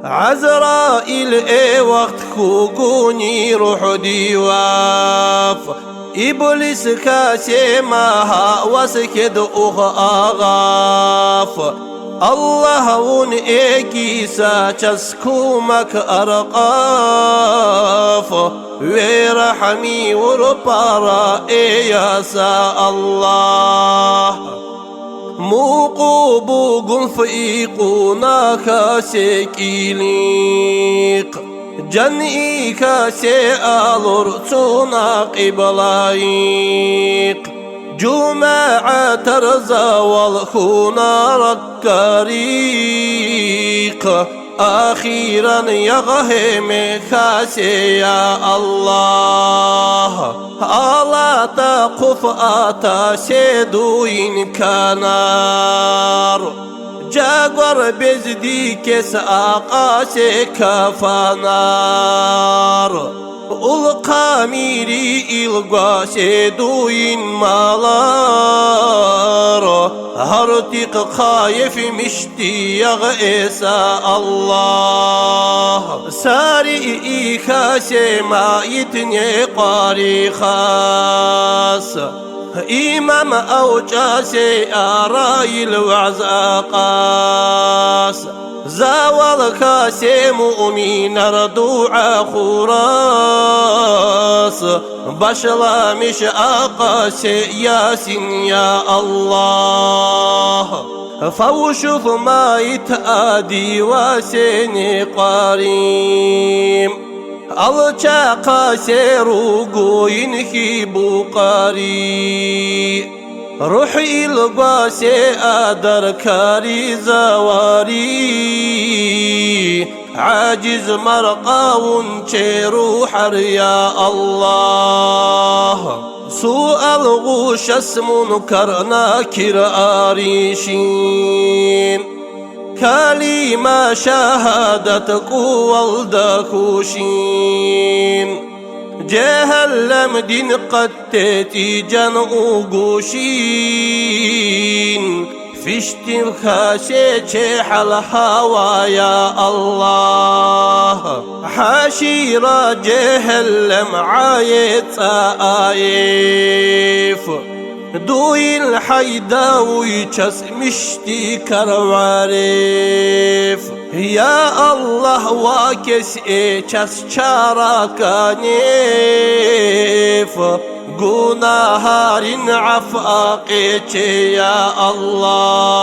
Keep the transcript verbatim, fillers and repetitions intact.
ГӀазраил, э, вахт хьугуни рухӀ диваф, Иблис касема гьавас хьед ух агъаф. Аллагь вун, э, киса час кумак аркъаф, ве рахӀми вурпара, э, яса Аллагь. Мукъу бугун фикъуна касе кӀилихъ, жанни касе алур цуна къиблайихъ. ЖумагӀатар завал хьуна раккарихъ, ахиран ягъ гьеме касе, я Аллагь. Алатахъ хъуф атасе дуин канар, жагвар бездикес акъасе кафанар, улхъа мири илгвасе дуин малар, гьартихъ хъаеф миш Диягъ эса Аллагь, сари ихасе майитне къварихъас, имам авчӀасе арайил вагӀз акъас, завал касе муъминар дугӀа хурас. Башламиш акъасе Ясин, я Аллагь, фавшуф майит адивасене къварим. Алчахъасе ругоин хьибукъари, рухӀ илгвасе адар каризавари. ГӀажиз маркъавун черухӀар, я Аллагь. Суал гъушас Мункар Накир аришин, калима шагьадат кӀувалда хьушин, жагьаллам дин къатте тӀижан угушин. Фиштив хасече хӀал гьавая, Аллагь, хӀашира жегьеллем гӀае цӀаэф. Дуил хӀайдавуй час мишти карварев. Я Аллагь, вакес эчас чараканев. Гунагьарин гӀафу къече, я Аллагь.